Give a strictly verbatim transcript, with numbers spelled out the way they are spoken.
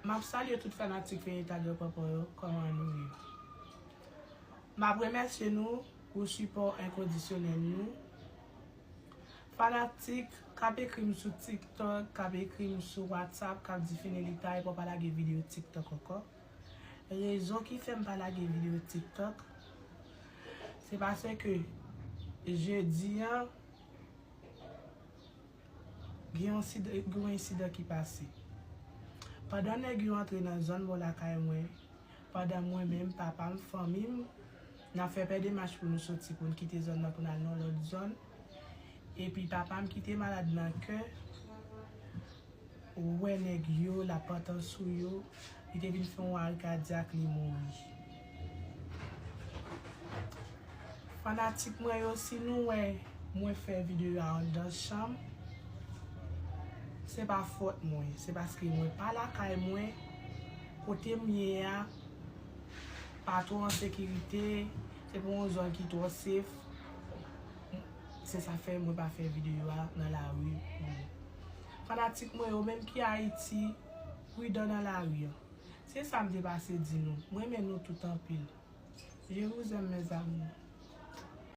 M ap salye tout fanatik Feyentag Pòpò yo, kòman nou ye? M ap remèsye nou pou sipò enkondisyonèl nou. Fanatik k ap ekri m sou TikTok, k ap ekri m sou WhatsApp, k ap di Fenelita, epi w pa lage videyo TikTok ankò. Rezon ki fè m pa lage videyo TikTok, se paske jedi an, gen yon sida-, gen yon ensidan ki pase. Pandan nèg yo antre nan zòn bò lakay mwen, pandan mwen menm, papa m, fanmi m, n ap fè pè demach pou nou soti, pou n kite zòn nan, pou n al nan lòt zòn. Epi papa m ki te malad nan kè, wè nèg yo, l ap pantan sou yo, li te vin fè yon ari kadyak, li mouri. Fanatik mwen yo, si nou wè mwen fè videyo a anndan chanm, se pa fòt mwen, se paske mwen pa lakay mwen, kote m ye a, pa twò an sekirite, se pa yon zòn ki twò safe. Se sa fè mwen pa fè videyo a nan lari pou nou. Fanatik mwen yo, menm ki Ayiti, pridan nan lari an. Se sa m te pase di nou. Mwen renmen nou tout anpil. Je vous aime, mes amours.